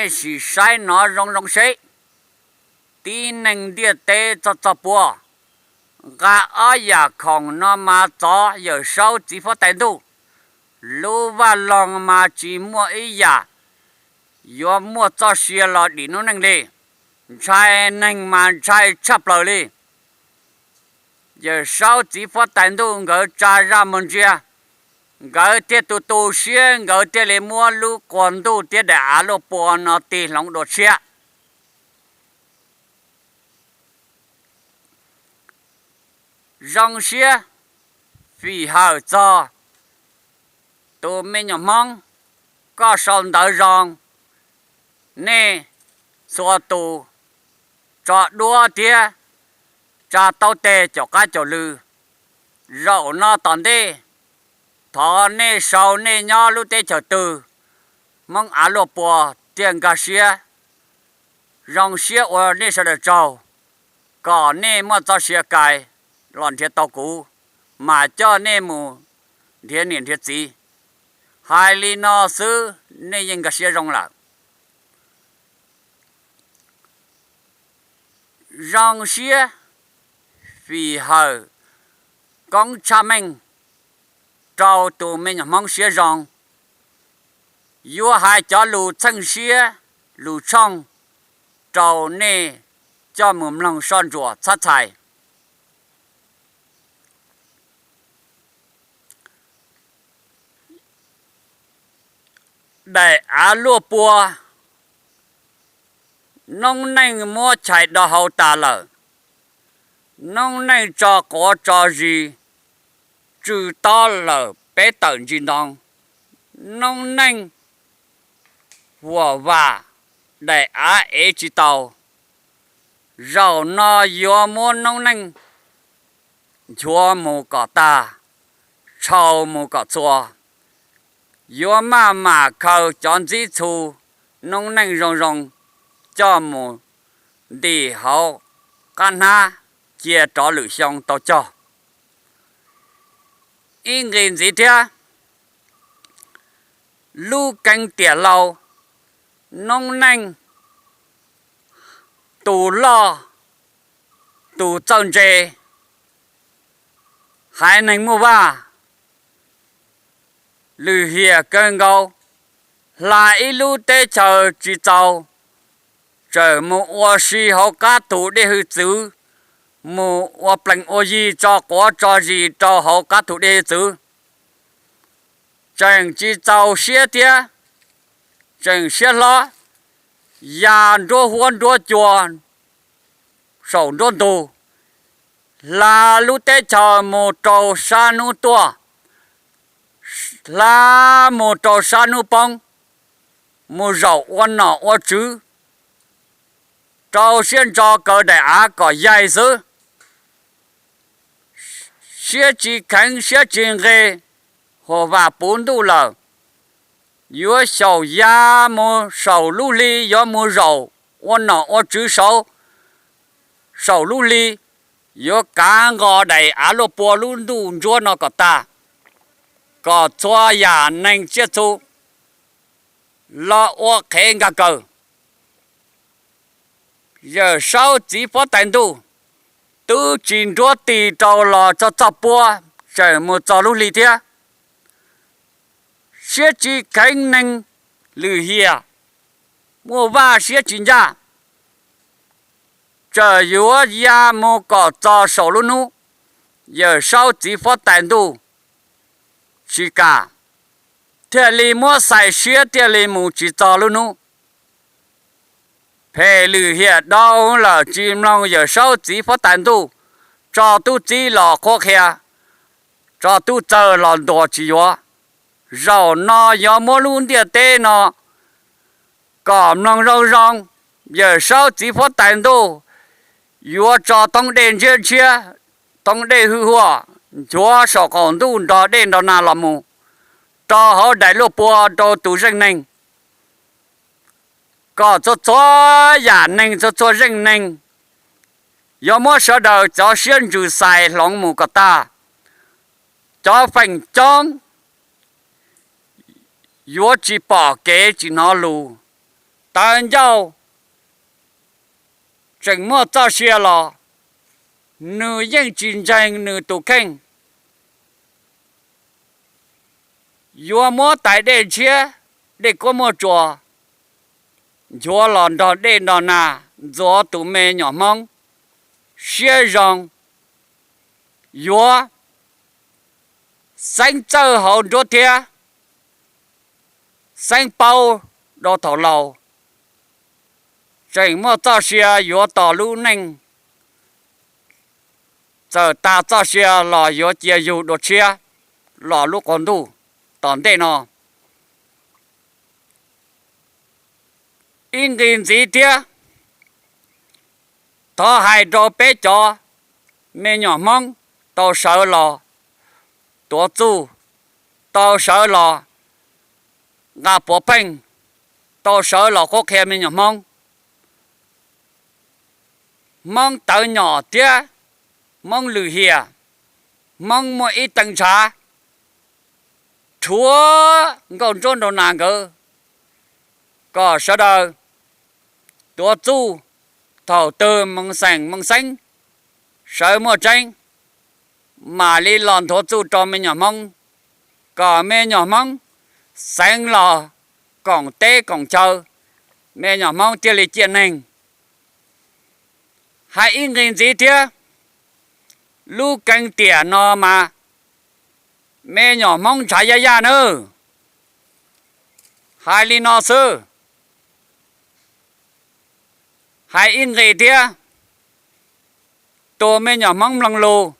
Nej sim saib nov zoo zoo seb, tib neeg ntiaj teb txog txog pua, nqa ob yam khoom no mas txov Yawm Saub txiv huab tais ntuj. Lub vaj loog mas tsis muaj ib yam yuav muaj txoj sia los dim noob neej li. Ntshai neeg mas ntshai tshaj plaws li. Yawm Saub txiv huab tais ntuj nkawd tsa zaj muag ntsia, nkawd thiaj tu tu siab, nkawd thiaj li muab lub quas ntuj thiab daim av luaj pua no tig hloov dua tshiab. Zoo siab fim hawm txog tus me nyuam Hmoob, koj sau ntawv zoo, nej txhua tus tso duab thiab tsa taub teg caum qab caum lw. Zaum no tom ntej, thov nej sau nej nyob lub teb chaws twg, Hmoob av luaj pua thiaj nkag siab. Zoo siab ua nej sawv daws tsaug, kom nej muaj txoj sia kais los nrhiav tau kuv, mas coj nej mus nrhiav niam nrhiav txiv. Hais li no xwb nej yeej nkag siab zoo lawm. Zoo siab fim hawm koob tshaj meej rau tus me nyuam Hmoob siab zoo. Yuav hais cov lus txheej siab lus tshooj rau nej coj mus mloog soj ntsuam txhab txhais. Daim av luaj pua, noob neej muab chais do hau tas lawm. Noob neej tso quav tso zis, tsw tob lawm peb tawm ntsis ntoo. Noob neej huam vam, daim av ev tsis tau. Zaum no yuav muab noob neej nchuav mus kom tag, tshau mus kom txhua. Yuav maj mam khaws cov ntxib txhu noob neej zoo zoo coj mus ntim hauv qab hnab cia rov lwm xyoo tau cog. Ib nqis ntxiv thiab, lub keeb tiam lau, noob neej tus loj tus txawj ntse, haiv neeg muaj vaj, lwm hiam kawg nkaus, hla ib lub teb chaws tsis txaus, tseem mus ua si hauv qab tus dej hwj txwv, mus ua plees ua yi tso quav tso zis rau hauv qab tus dej hwj txwv. Tseem tsis txaus siab thiab, tseem siab hlob, ya nruab huab nruab cua saum nruab ntug, hla lub teb chaws mus rau sab hnub tuaj, hla mus rau sab hnub poob, mus zaum ua nom ua tswv, rau siab ntso kaw daim av kom yaig xwb. Siab tsis kheev siab tsis nqes, huam vam puv ntuj lawm, yuav xyaum ya mus saum lub hli, yuav mus zaum ua nom ua tswv saud saum lub hli, yuav kav nqos daim av luaj pua lub ntuj ntsuab no kom tag, kom txhua yam neeg tsiaj txhu los ua qhev nkag kaws. Yawm Saub txiv huab tais ntuj twb tsis nruab tig rau los txog txoj pua, tseem mus txog lub hli thiab. Siab tsis kheev neeg lwm hiam, muaj vaj siab tsis ncaj, tseem yuav ya mus kom txog saum lub hnub. Yawm Saub txiv huab tais ntuj tsis kam, thiaj li muab xais siab thiaj li mus tsis txog lub hnub. Phem lwm hiam dhau lawm tsis mloog Yawm Saub txiv huab tais ntuj, tso tub txib los qhuab qhia, tso tub txawg los ntuas tsis yuav. Zaum no yuav muab lub ntiaj teb no kom mloog zoo zoo. Yawm Saub txiv huab tais ntuj yuav tso thoob dej ntshiab ntshiab, thoob dej hwj huaj, nchuav saum qaum ntuj nrog dej nrog nag los mus rau hauv daim luaj pua rau tus zeej neeg, kom txhua txhua yam neeg txhua txhua zeej neeg yuav muab sawv daws cov siab ntsws xais hloov mus kom tag. Cov feem coob yuav tsis pom kev tsis hnov lus, Tawv ncauj tseem muaj txoj sia los nws yeej tsis ntseeg nws tus kheej. Yuav muab tais dej ntshiab, dej kuab muaj tsuas, nchuav los nrog dej nrog nag ntxuav tus me nyuam Hmoob siab zoo, yuav xeeb txawj hauv nruab thiab xeeb paub rau thaum laus. Tseem muaj txoj sia yuav tos lub neej, txawm tas txoj sia los yuav cia yug dua tshiab los lub qub ntuj tom ntej no. Ib nqe ntxiv thiab, thov hais rau peb cov me nyuam Hmoob tau sawv los tuav txuj, tau sawv los nqa puav pheej, tau sawv los qhuab qhia me nyuam Hmoob. Hmoob tawv nyom thiab Hmoob lwm hiam, Hmoob muaj ib teev ntshav rhuav nkauj ntsuab nraug nas nkawd, kom sawv daws tuav txuj, thaum twg moo xeem moo xeeb sawv muaj tseeb, mam li los nthuav txuj rau me nyuam Hmoob, kom me nyuam Hmoob xeev los koom teb koom chaw, me nyuam Hmoob thiaj li ciaj neeg. Hais ib nqe ntxiv thiab, lub keeb tiam no mas me nyuam Hmoob ntshav yaj yaj nawb. Hais li no xwb. Hais ib nqe thiab, tus me nyuam Hmoob mloog lus,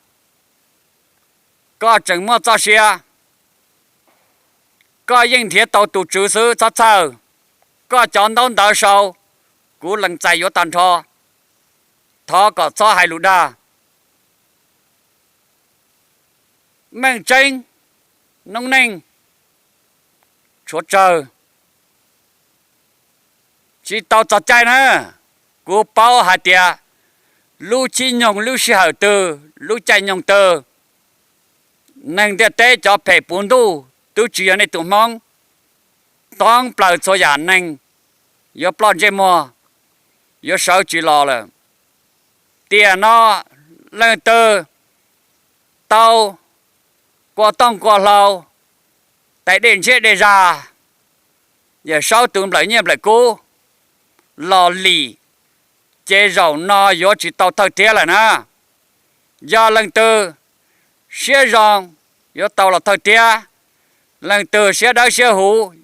koj tseem muaj txoj sia, koj yeej nrhiav tau tus tswv xwb txhob txhawj. Koj cov ntaub ntawv sau, kuv lees txais yuav tag nrho, thov kom txhob hais lus dag. Meej tseeb, noob neej tshuav tsawg, tsis tau txog caij na. Kuv paub hais tias lub chib nyoog lub sij hawm twg, lub caij nyoog twg, neeg ntiaj teb cov phem puv ntuj twb tsis yog nej tus Hmoob. Thoob plaws txhua yam neeg yuav ploj ntsej muag, yuav sawv tsis los lawm. Tiam no leej twg tau kua tooj kua hlau, tais dej ntshiab dej zag, Yawm Saub tus nplawm nyiaj nplawm kub los lim, ces zaum no yuav tsis tau thawj thiab lawm na. Yog leej twg siab zoo yuav tau los thawj thiab, leej twg siab dawb siab huv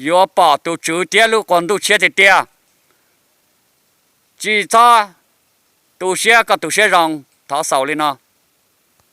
yuav pom tus tswv thiab lub qub ntuj tshiab tiag tiag. Tsis txhob tu siab, koj tu siab zoo, thov xaus li no.